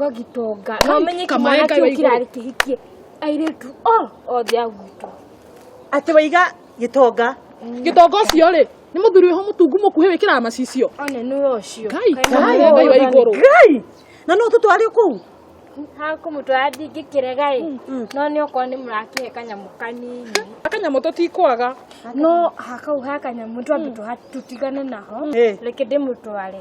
Marauga gitonga. Na ũmenye Kamae kĩmwana Ngai wa kĩu igũrũ. kĩrarĩ kĩhikie airĩtu o othe a gwitũ. Atĩ waiga gĩtonga. Gĩtonga ũcio rĩ, nĩ mũthuri wĩho mũtungu mũkuhĩ wĩkĩraga macicio. One nĩwe ũcio. Ngai, Kaĩ Ngai, nĩ Ngai wa igũrũ. Ngai! Na no tũtware kũu? Hakũmũtwara ndingĩkĩrega ĩ. No nĩ okorwo nĩ mũrakĩhe kanyamũ kanini. Kanyamũ tũtikwaga. No hakau ha kanyamũ twambe tũtigane naho. Reke ndĩmũtware.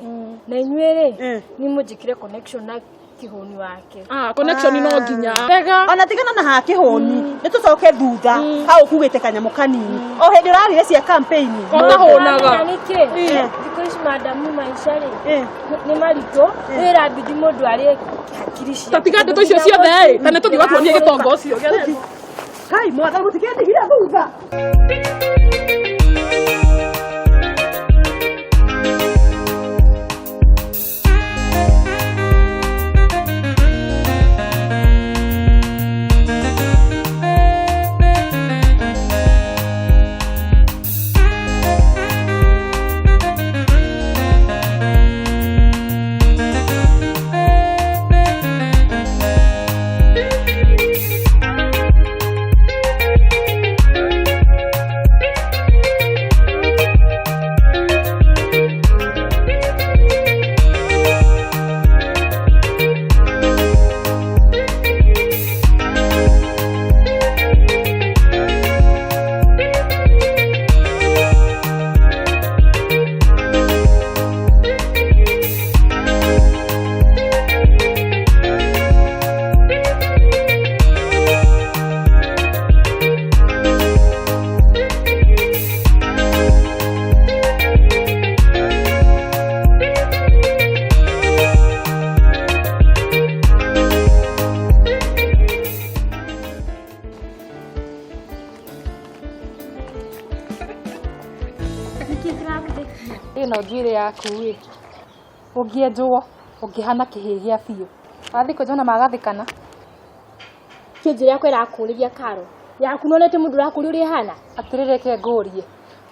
Na inyuĩ rĩ, niĩ mũnjĩkĩre connection na kĩhũni wake. Ah, connection no nginya. Wega. Ona tigana na ha kĩhũni, nĩ tũcoke thutha hau ũkugĩte kanyamũ kanini. O hĩndĩ ũrarire cia campaign. Kotahũnaga. Na nĩkĩ? Thikũ ici madamu maica rĩ, nĩ maritũ, wĩra bidi mũndũ arĩe hakiri ciake. Tatiga ndeto icio ciothe ĩ, ta nĩ tũthiĩ watuonie gĩtonga ũcio. Kai mwathani mũtikendigire thutha. Nĩkĩ kĩragũthekia? Ĩno njuĩrĩ yaku ĩ, ũngĩenjwo ũngĩhana kĩhĩĩ gĩa biũ. Wathiĩ kwenjwo na magathĩkana. Kĩ njĩra yakwa ĩrakũrĩria karo. Yaku nĩwonete mũndũ ũrakũria ũrĩa ĩhana? Atĩrĩrĩ reke ngũrie,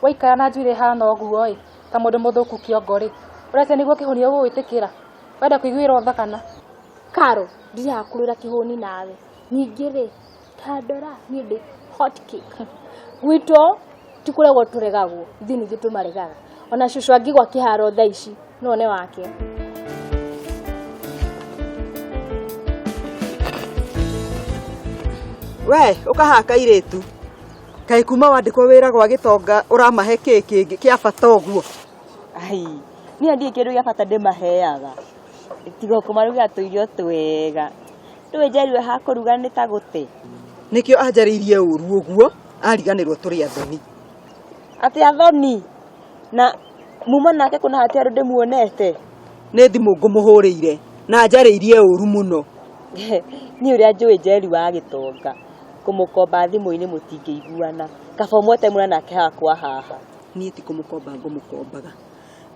waikara na njuĩrĩ ĩhana ũguo ĩ, ta mũndũ mũthũku kĩongo rĩ, ũreciria nĩguo kĩhũni gĩgũgwĩtĩkĩra? Wenda kũiguĩrwo tha kana? Karo, ndirakũrĩra kĩhũni nawe. Ningĩ rĩ, ta ndora niĩ ndĩ hot cake. Gwitũ ti kũregwo tũregagwo, ithuĩ nĩ ithuĩ tũmaregaga. Ona cũcũ angĩgwa kĩharo thaa ici, no one wake. We ũkahaha kairĩtu. Kaĩ kuma wandĩkwo wĩra gwa gĩtonga ũramahe kĩ kĩngĩ kĩa bata ũguo? Ai, niĩ ndirĩ kĩndũ gĩa bata ndĩmaheaga tiga o kũmarugĩra tũirio twega. Ndũĩ Njeri ha kũruga nĩ ta gũte. Nĩkĩo anjarĩirie ũru ũguo ariganĩrwo tũrĩ athoni. Atĩ athoni? Na muma nake kũna hatirĩ handũ ndĩmuonete? Nĩ thimũ ngũmũhũrĩire na anjarĩirie ũru mũno. Niĩ ũrĩa njũĩ Njeri wa gĩtonga, kũmũkomba thimũ-inĩ mũtingĩiguana. Kaba ũmwete muonane nake haha kwa haha. Niĩ ti kũmũkomba ngũmũkombaga.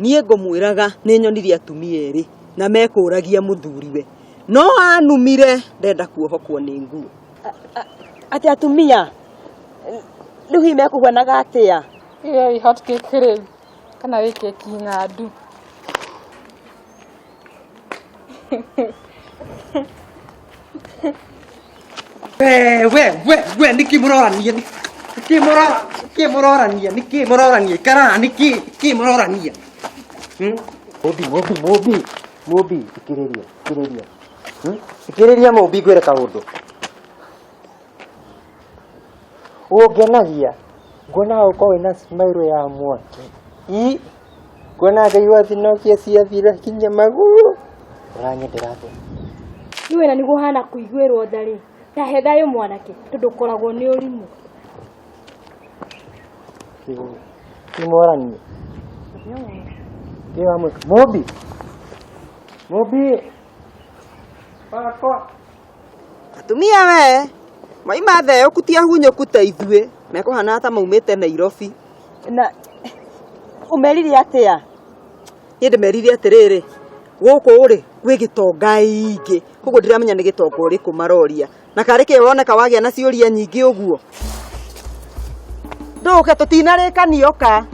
Niĩ ngũmwĩraga nĩ nyonire atumia erĩ na mekũragia mũthuriwe. No anumire ndenda kuohokwo nĩ nguo. Atĩ atumia? Rĩu hihi mekũhuanaga atĩa? Ĩyo ĩ hot cake rĩu kana wĩ keki ng'andu. We we we we nĩkĩ mũrorania nĩkĩ mũrora nĩkĩ mũrorania nĩkĩ mũrorania ikara nĩkĩ nĩkĩ mũrorania Hmm? Mũmbi mũmbi mũmbi mũmbi thikĩrĩria thikĩrĩria Hmm? Thikĩrĩria mũmbi ngwĩre kaũndũ Ũngenagia nguona ũkorwo wĩna smile ya mwaki i nguona ngaigua thinokia ciathira kinya magũrũ ũranyendera atĩa? Nĩ wĩra nĩguo ũhana kũiguĩrwo tha rĩ, ta he thayũ mwanake tondũ ũkoragwo nĩ ũrimũ. Ti mwaranie kĩ wamwĩka Mũmbi Mũmbi wakwa Atumia we maima theũku ti ahunyũku ta ithuĩ mekũhana ta maumĩte Nairobi. Na ũmerire atĩa? Niĩ ndĩmerire atĩrĩrĩ, gũkũ rĩ gwĩ gĩtonga aingĩ koguo ndiramenya nĩ gĩtonga ũrĩkũ maroria. Na karĩ kĩ woneka wagĩa na ciũria nyingĩ ũguo? Ndũke tũtinarĩkania ũka.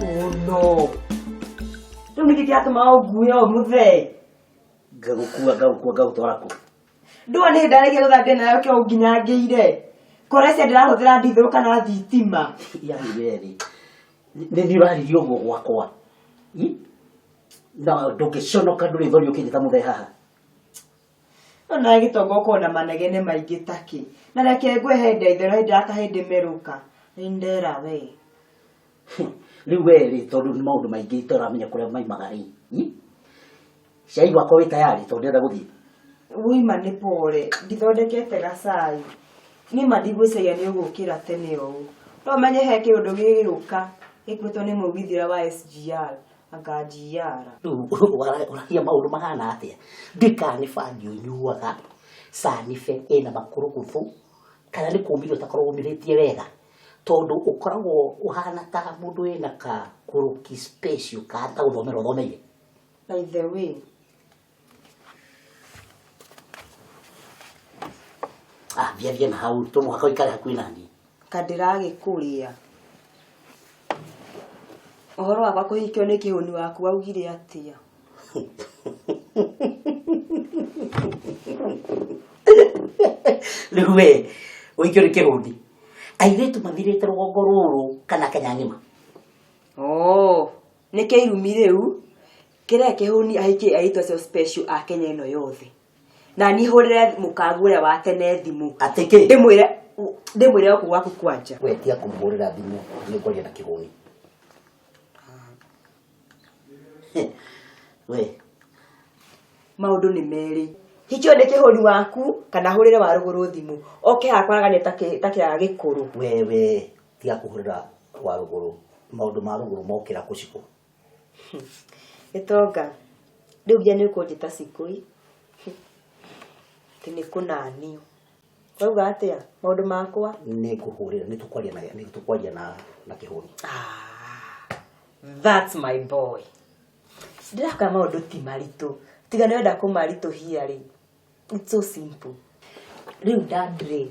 Oh no. Rĩu nĩkĩ kĩratũma ũngue ũũ mũthee? Ngagũkua ngagũkua ngagũtwara kũ? Ndũa nĩ ndarĩkia gũthambia nayo kĩo nginyangĩire. Korecia ndĩrahũthĩra ndithũrũ kana thitima. Yani we-rĩ, nĩ niĩ ũraririe ũguo gwakwa? Ĩ? Na ndũngĩconoka ndũrĩ thoni ũkĩnjĩta mũthee haha? No nawe gĩtonga ũkorwo na manegene maingĩ takĩ. Na reke ngwe he ndeithũra hĩndĩ ya kahĩndĩ merũka. Nĩ ndera we. Rĩu we-rĩ, tondũ nĩ maũndũ maingĩ itaramenya kũrĩa maimaga rĩ, ĩ? Cai wakwa wĩ tayari tondũ ndĩrenda gũthiĩ. Wima nĩ pore, ndithondekete gacai. Nĩma ndigwĩciria nĩ ũgũkĩra tene ũũ. No ũmenye he kĩũndũ gĩgũka gĩkuĩtwo nĩ mũgithi ũrĩa wa SGR anga GR. Rĩu ũragia maũndũ mahana atĩa? Ndiũĩ kana nĩ bangi ũnyuaga, canibe ĩna makũrũgũthũ, kana nĩ kũmithia ũtakoragwo ũmithĩtie wega. Tondũ ũkoragwo ũhana ta mũndũ wĩna kakũrũki special ka ta gũthomera ũthomeire. By the way, Ah, thia thia na hau, to mũhaka ũikare hakuhĩ na niĩ. Ka ndĩragĩkũrĩa. Ũhoro wakwa kũhikio nĩ kĩhũni waku waugire atĩa? Rĩu we, ũhikio nĩ kĩhũni. Airĩtu mathirĩte rũgongo rũrũ kana Kenya ng'ima. Oh, nĩ kĩirumi rĩu kĩrĩa kĩhũni ahikie airĩtu acio special a Kenya ĩno yothe. Na niĩ hũrĩre mũkagu ũrĩa wa tene thimũ. Atĩ kĩ? Ndĩmwĩre ndĩmwĩre oku gwaku kwanja. We tiga kũmũhũrĩra thimũ, nĩ ngwaria na kĩhũni. We. Maũndũ nĩ merĩ. Hikio nĩ kĩhũni waku kana hũrĩre wa rũgũrũ thimũ. Oke haha kwaragania ta kĩaga gĩkũrũ. We we tiga kũhũrĩra wa rũgũrũ. Maũndũ ma rũgũrũ mokĩra kũcikũ. Gĩtonga, rĩu nginya nĩ ũkũnjĩta cikũi. Atĩ nĩ kũnanio. Wauga atĩa? Maũndũ makwa? Nĩ ngũhũrĩra, nĩ tũkwaria na nĩ tũkwaria na na kĩhũni. Ah, that's my boy. Ndĩraka maũndũ ti maritũ. Tiga nĩ wenda kũmaritũhia rĩ. It's so simple. Rĩu dad rĩ,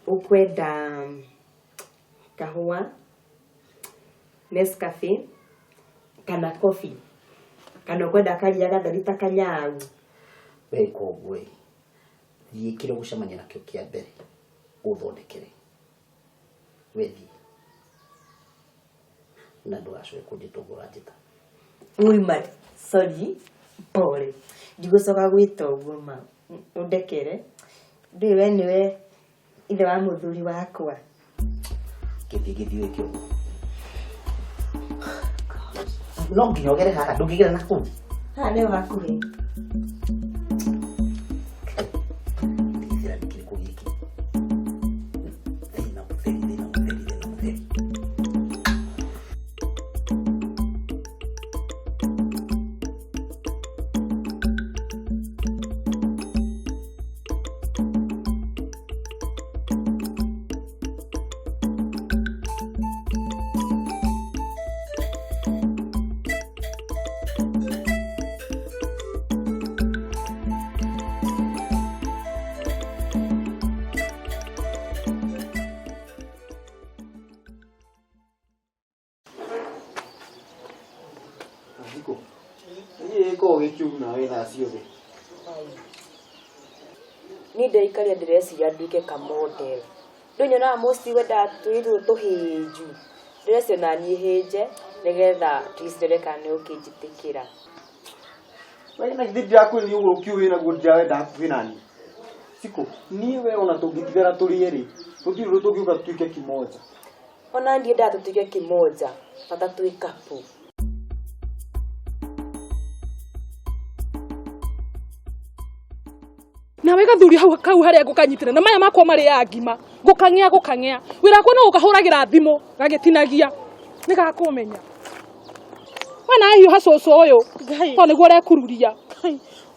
ũkwenda kahũa, Nescafe, kana coffee? Kana ũkwenda karia gatheri ta kanyau? We koguo ĩ, thiĩ kĩrĩa ũgũcemania nakĩo kĩa mbere ũthondekere. We thiĩ. Na ndũgacoke kũnjĩta ũguo ũranjĩta. Ui ma, sorry, pole. Ndigũcoka gwĩta ũguo ma. Ũndekere. Ndũĩ we nĩwe ithe wa mũthuri wakwa. Gĩthiĩ gĩthiĩ wĩke ũguo. No nginya ũgere haha, ndũngĩgera na kũu. Haha nĩho hakuhĩ. Ndigithĩra nĩ kĩrĩkũ gĩkĩ? Thĩna mũtheri, thĩna mũtheri, thĩna mũtheri. Thikũ. Niĩ gĩkoragwo gĩ kĩũru nawe thaa ciothe. Niĩ ndĩraikaria ndĩreciria nduĩke ka model. Ndũĩ nyonaga mũciĩ wendaga tũirĩtu tũtũ tũhĩnju. Ndĩreciria ona niĩ hĩnje nĩgetha at least ndore kana nĩ ũkĩnjĩtĩkĩra. We na githĩ ndirakwĩrire ũgũrũki ũyũ wĩnaguo ndirawenda hakuhĩ naniĩ. Cikũ, niĩ we ona tũngĩtigana tũrĩ erĩ, tũtirĩ ũndũ tũngĩũka tũtuĩke kimoja. Ona ndiendaga tũtuĩke kimoja, bata twĩ couple. Nawe gathuri hau kau harĩa ngũkanyitĩra na maya makwa marĩaga ngima. Ngũkang'ea ngũkang'ea. Wĩra wakwa no gũkahũragĩra thimũ gagĩtinagia. Nĩgakũmenya. We nawe hiũha cũcũ ũyũ. Tondũ nĩguo ũrekururia.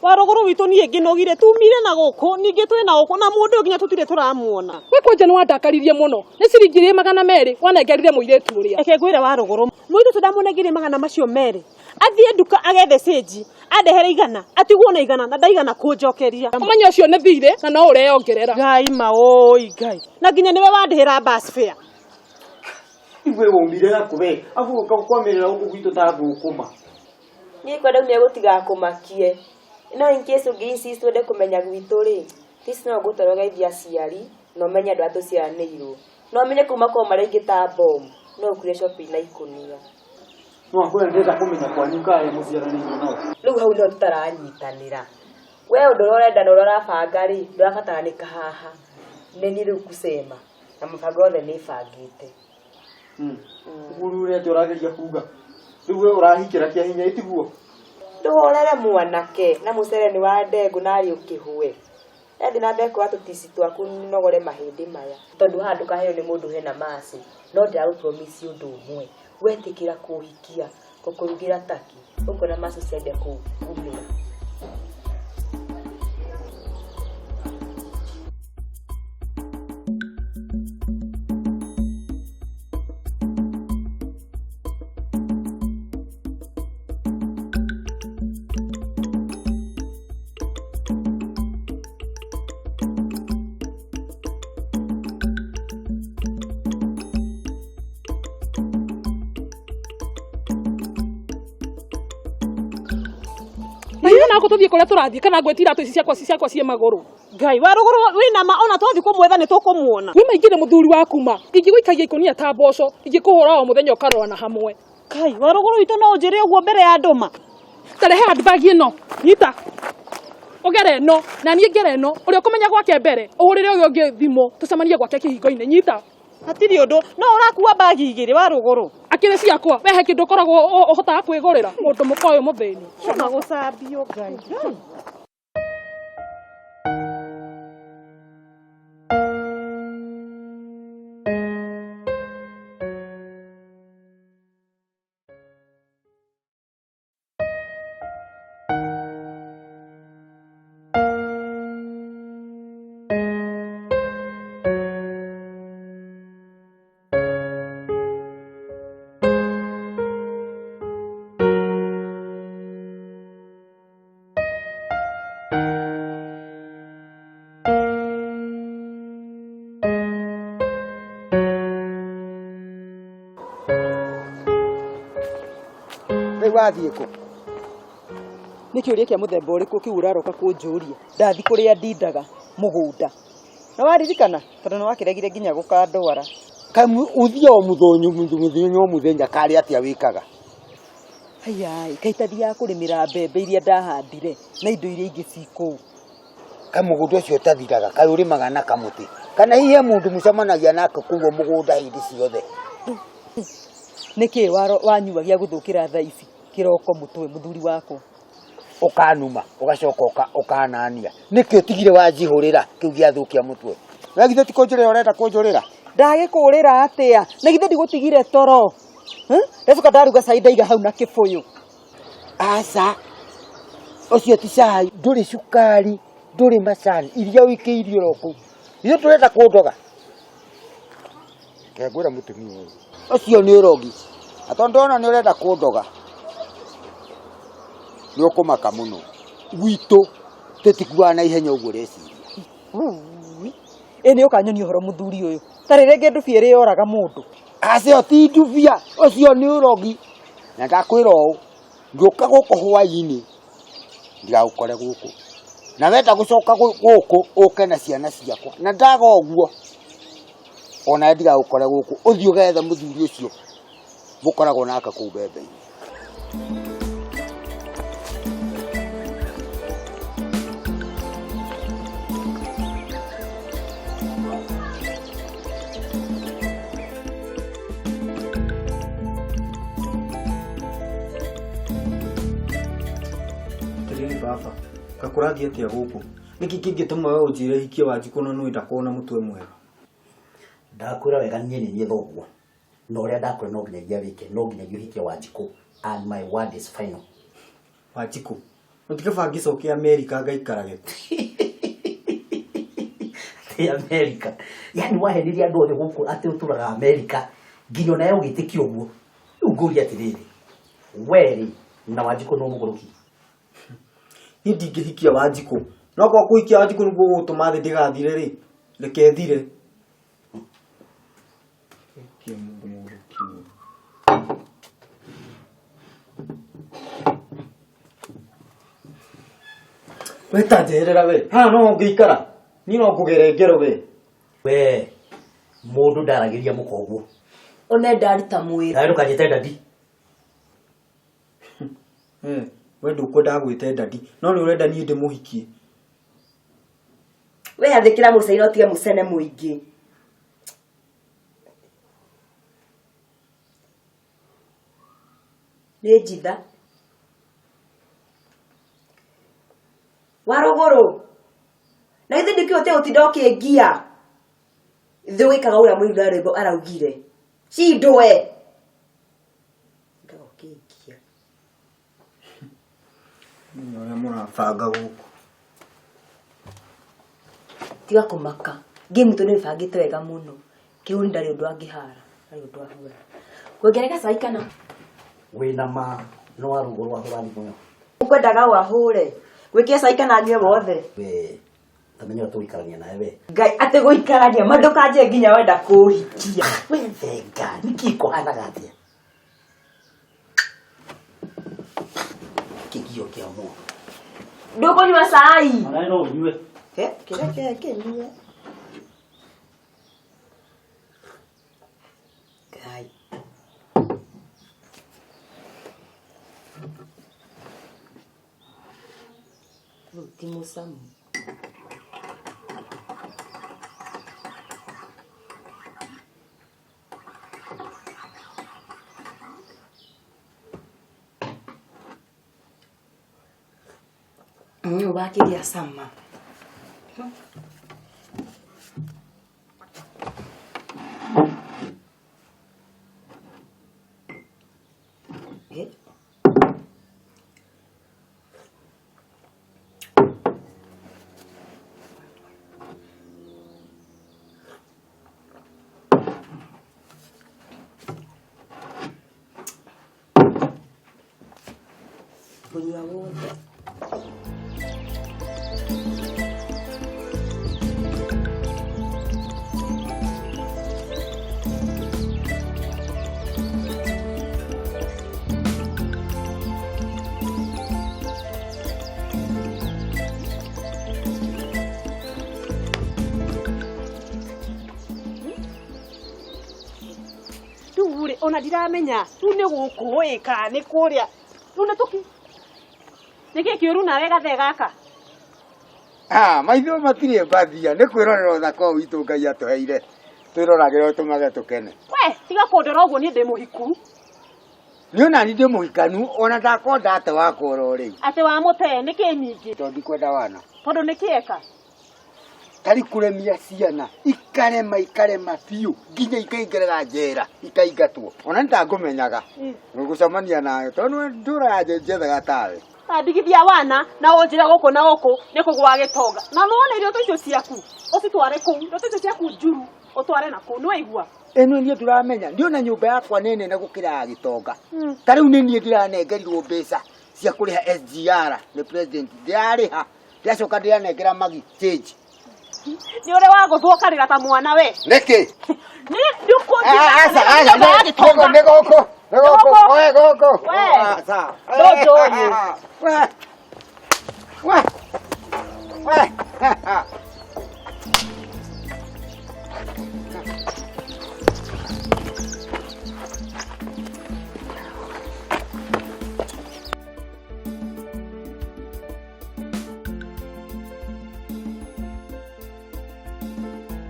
Wa rũgũrũ witũ niĩ ngĩnogire tumire na gũkũ ningĩ twĩ na gũkũ na mũndũ ũyũ nginya tũtirĩ tũramuona. We kwanja nĩ wandakaririe mũno. Nĩ ciringi igĩrĩ magana merĩ wanengerire mũirĩtu ũrĩa. Reke ngwĩre wa rũgũrũ mũirĩtu ndamũnengeire magana macio merĩ athiĩ nduka agethe cĩnji andehere igana atigwo na igana na ndaigana kũnjokeria. Ũmenye ũcio nĩ thirĩ na no ũreyongerera. Ngai maũi Ngai na nginya nĩwe wandĩhĩra bus fare. Iwe waumire naku we abu ũkakwamĩrĩra gũkũ gwitũ ta thũkũma. Niĩ kwenda umia gũtigakũmakie. No in case ũngĩ insist wende kũmenya gwitũ rĩ, this no ngũtwara ũgeithie aciari na ũmenye andũ arĩa tũciaranĩirwo. Na ũmenye kũu makoragwo marĩ aingĩ ta bomu, no ũkuire shopping na ikũnia. No akwĩra ndĩrenda kũmenya kwanyu ka arĩa mũciaranĩirwo nao. Rĩu hau nĩho tũtaranyitanĩra. We ũndũ ũrĩa ũrenda na ũrĩa ũrabanga rĩ, ndũrabataranĩka haha. Nĩ niĩ rĩu kusema na mũbango wothe nĩ bangĩte. Ũguo rĩu ũrĩa atĩa ũrageria kuga? Rĩu we ũrahikĩra kĩa hinya ĩtiguo? Ndũhorere mwanake na mũcere nĩ wa ndengũ narĩ ũkĩhũe. Ndathi na mbere kuoya tũtici twaku nogore mahĩndĩ maya. Tondũ haha ndũkaheo nĩ mũndũ hena maci. No ndĩragũ promise ũndũ ũmwe. Wetĩkĩra kũhikia, ngũkũrugĩra taki, ũkona maci ciambia kũumĩra. Na gũtũthiĩ kũrĩa tũrathiĩ kana ngwĩtia iratũ ici ciakwa ciakwa ciĩ magũrũ. Ngai wa rũgũrũ wĩna ma ona twathiĩ kũmwetha nĩ tũkũmuona. Wĩ maingĩ nĩ mũthuri waku ma. Ingĩgũikagia ikũnia ta mboco, ingĩkũhũra o mũthenya ũkarora na hamwe. Ngai wa rũgũrũ witũ no ũnjĩre ũguo mbere ya andũ ma. Ta rehe handbag ĩno. Nyita. Ũgere ĩno na niĩ ngere ĩno. Ũrĩa ũkũmenya gwake mbere, ũhũrĩre ũyũ ũngĩ thimũ, tũcemanie gwake kĩhingo-inĩ. Nyita. Hatirĩ ũndũ. No ũrakua bagi igĩrĩ wa rũgũrũ. Akĩrĩ ciakwa, we he kĩndũ ũkoragwo ũhotaga kwĩgũrĩra. Mũndũ mũka ũyũ mũthĩni. Ona gũcambio Ngai. Rĩu wathiĩ kũ? Nĩ kĩũria kĩa mũthemba ũrĩkũ kĩu ũraroka kũnjũria? Ndathi kũrĩa ndindaga mũgũnda. Na waririkana tondũ nĩ wakĩregire nginya gũkandwara. Kaĩ ũthiaga o mũthenya o mũthenya karĩ atĩa wĩkaga? Haiya, kaĩ itathiaga kũrĩmĩra mbembe iria ndahandire na indo iria ingĩ ci kũu. Kaĩ mũgũnda ũcio ũtathiraga, kaĩ ũrĩmaga na kamũtĩ? Kana hihi he mũndũ mũcemanagia nake kũu mũgũnda hĩndĩ ciothe? Nĩkĩ wanyua gĩa gũthũkĩra thaa ici kĩroko mũtwe mũthuri wakwa? Ũkanuma, ũgacoka ũkanania. Nĩkĩ ũtigire wanjihũrĩra kĩu gĩathũkia mũtwe? We githĩ ti kũnjũrĩra ũrenda kũnjũrĩra? Ndagĩkũrĩra atĩa? Na githĩ ndigũtigire toro? Ndacoka ndaruga cai ndaiga hau na kĩbũyũ. Aca, ũcio ti cai, ndũrĩ cukari, ndũrĩ macani, iria ũikĩirie oro kũu. Ithuĩ tũrenda kũndoga. Reke ngwĩre mũtumia ũyũ. Ũcio nĩ ũrogi. Na tondũ ndona nĩ ũrenda kũndoga, nĩ ũkũmaka mũno. Gwitũ tũtikuaga na ihenya ũguo ũreciria. Ĩ nĩ ũkanyonia ũhoro mũthuri ũyũ. Ta rĩrĩ rĩngĩ ndubia ĩrĩa yoraga mũndũ. Acio ti ndubia, ũcio nĩ ũrogi. Na ndakwĩra ũũ, ngĩũka gũkũ hwaĩ-inĩ, ndigagũkore gũkũ. Na wenda gũcoka gũkũ, ũke na ciana ciakwa. Na ndaga ũguo, onawe ndigagũkore gũkũ. Ũthiĩ ũgethe mũthuri ũcio mũkoragwo nake kũu mbembe-inĩ. Atĩrĩrĩ baba, kakũrathiĩ atĩa gũkũ? Nĩkĩ kĩngĩtũma we ũnjĩre hikie Wanjikũ na nĩũĩ ndakoragwo na mũtwe mwega? Ndakwĩra wega niĩ nĩ niĩ thoguo. Na ũrĩa ndakwĩra no nginyagia wĩke, no nginyagia ũhikie Wanjikũ and my word is final. Wanjikũ? No ti kaba ngĩcoke Amerika ngaikarage kuo. Atĩ Amerika? Yaani wahenirie andũ othe gũkũ atĩ ũtũraga Amerika nginya onawe ũgĩtĩkia ũguo. Rĩu ngũrie atĩrĩrĩ, we rĩ na Wanjikũ nũ mũgũrũki? Niĩ ndingĩhikia Wanjikũ. No korwo kũhikia Wanjikũ nĩguo gũgũtũma thĩ ndĩgathire rĩ, reke ĩthire. Hikia mũndũ mũgũrũki ũyũ. We ta njeherera we. Haha no ũngĩikara. Niĩ no ngũgere ngero we. We, mũndũ ndaragĩria mũka ũguo. One ndaruta mwĩrĩ. Nawe ndũkanjĩte dadi. We ndũkwenda ngwĩte dadi, no nĩ ũrenda niĩ ndĩmũhikie. We athĩkĩra mũcai na ũtige mũcene mũingĩ. Nĩ njitha. Warũgũrũ. Na githĩ ndĩkĩũĩ ũtige gũtinda ũkĩngia. Ithuĩ wĩkaga ũrĩa mũini wa rwĩmbo araugire. Cindwe. Tindaga ũkĩngia. Menya ũrĩa mũrabanga gũkũ. Tiga kũmaka. Game itũ nĩ ĩbangĩte wega mũno. Kĩhũni ndarĩ ũndũ angĩhara, ndarĩ ũndũ ahũra. Kuongerera cai kana? Wĩna ma no warũgũrũ wahũra thimũ ĩyo. Ũkwendaga wahũre. Gwĩkĩra cai kana nyue wothe? We, tamenya ũrĩa tũgũikarania nawe we. Ngai atĩ gũikarania, ma ndũkanjĩre nginya wenda kũhikia. We thenga, nĩkĩ kũhanaga atĩa? Kĩgio kĩa mũndũ. Ndũkũnyua cai? Onawe no ũnyue. He, kĩreke kĩnyue. Ngai. Rĩu ti mũcamu. Ũyũ wakĩgĩa cama. Kũnyua wothe. Rĩu rĩ, ona ndiramenya, rĩu nĩ gũkũ ĩ kana nĩ kũrĩa. Rĩu nĩ tũki. Nĩkĩ kĩũru nawe gathee gaka? Maitho matirĩ mbathia, nĩ kwĩrorera ũthaka ũyũ witũ Ngai atũheire. Twĩroragĩre ũtũmage tũkene. We, tiga kũndora ũguo niĩ ndĩ mũhiku. Niĩ ona niĩ ndĩ mũhikanu, ona ndakorwo ndate wakwa oro rĩu. Atĩ wamũte, nĩkĩ ningĩ? Tondũ ndikwenda wana. Tondũ nĩkĩ eka? Tari kũremia ciana, ikarema, ikarema biũ, nginya ikaingĩraga njera, ikaingatwo. Ona nĩtangũmenyaga, ngũcemania nawe, tondũ nĩwe ndũraga njethaga tawe. Ndigithia wana, na ũnjĩre gũkũ na gũkũ, nĩ kũgũa gĩtonga. Na nĩwona irio ta icio ciaku, ũcitware kũu, irio ta icio ciaku njuru, ũtware na kũu, nĩwaigua? Ĩno niĩ ndũramenya, niĩ ona nyũmba yakwa nĩ nene gũkĩra ya gĩtonga. Ta rĩu nĩ niĩ ndĩranengerirwo mbeca cia kũrĩha SGR nĩ president, ndĩrarĩha, ndĩracoka ndĩranengera magi change. Nĩ ũrĩ wagũthwo ũkarĩra ta mwana we. Nĩkĩ? Nĩ ndũkũnjĩra Aca, kana aca, nyũmba ya gĩtonga. nĩ gũkũ, nĩ gũkũ, Nĩ gũkũ. we gũkũ. We. Aca. Ndũnjũĩ. We. We. We.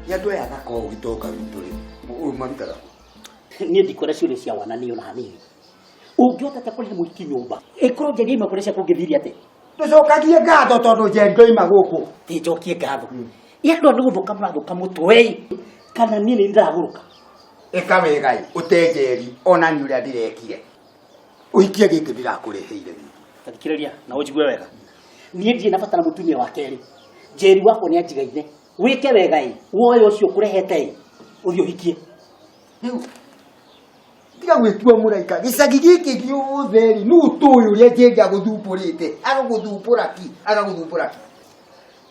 Ya andũ aya athaka ũũ gĩtonga witũ rĩ, ũyũ marutaga kũ? Niĩ ndikwenda ciũria cia wana niĩ ona hanini. Ũngĩhota atĩa kũrehe mũhiki nyũmba? Ĩkorwo njaria imwe kũrĩa ciaku ũngĩthirie atĩa? Tũcokagie ngatho tondũ Njeri ndoima gũkũ. Ti njokie ngatho. Ĩ andũ nĩ gũthũka mũrathũka mũtwe kana niĩ nĩ ndĩragũrũka. Ĩka wega ĩ, ũte Njeri ona niĩ ũrĩa ndĩrekire. Ũhikie gĩkĩ ndĩrakũreheire. Ta thikĩrĩria na ũnjigue wega. Niĩ ndirĩ na bata na mũtumia wa kerĩ. Njeri wakwa nĩ anjigaine. Wĩke wega ĩ, woe ũcio ũkũrehete ĩ, ũthiĩ ũhikie. Rĩu tiga gwĩtua mũraika gĩcagi gĩkĩ gĩothe rĩ nũ ũtũĩ ũrĩa Njeri agũthumbũrĩte agagũthumbũra ki agagũthumbũra ki.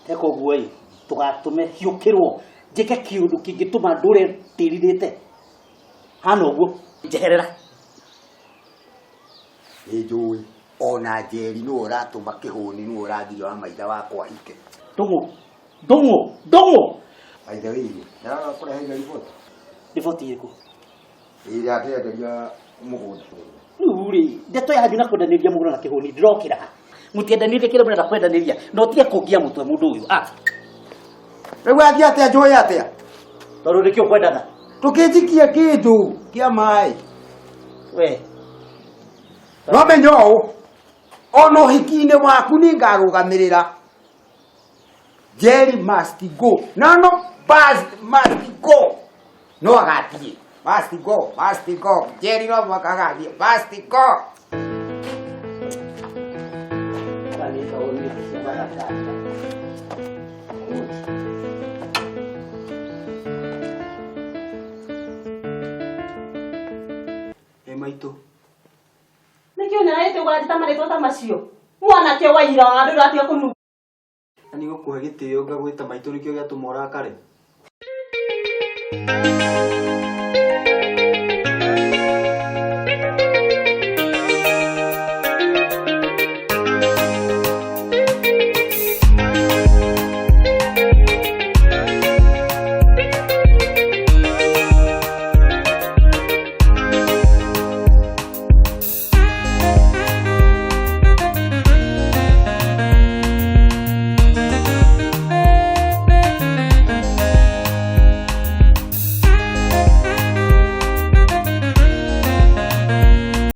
Teka ũguo ĩ, ndũgatũme hiũkĩrwo njĩke kĩũndũ kĩngĩtũma ndũre ndĩrirĩte. Hana ũguo, njeherera. Nĩ njũĩ ona Njeri nĩwe ũratũma kĩhũni nĩwe ũrathire wa maitha wakwa ahike. Ndũng'ũ, ndũng'ũ, ndũng'ũ. By the way rĩ, ndĩrakũreheire riboti. Riboti ĩrĩkũ? Ĩrĩa ndĩrenderia mũgũnda. Rĩu rĩ, ndeto yanyu na kwendanĩria mũgũnda na kĩhũni ndĩrokĩra ha. Mũtiendanĩrie kĩrĩa mũrenda kwendanĩria, na ũtige kũngia mũtwe mũndũ ũyũ. Ah. Rĩu athiĩ atĩa njũĩ atĩa? Tondũ nĩkĩo ũkwendaga. Tũkĩnjikie kĩndũ kĩa maĩ. We. No menya ũũ, ona ũhiki-inĩ waku nĩ ngarũgamĩrĩra. Jerry must go. No, no, must, must go. No agathiĩ. Must go, must go. Jerry no mũhaka agathiĩ. Must go. Ĩ maitũ. Nĩkĩ ũnyararĩte ũganjĩta marĩtwa ta macio? Mwanake wa ira ona ndũrĩ ũratiga kũnunga. Na nĩ gũkũhe gĩtĩo ngagwĩta maitũ nĩkĩo gĩatũma ũrakare.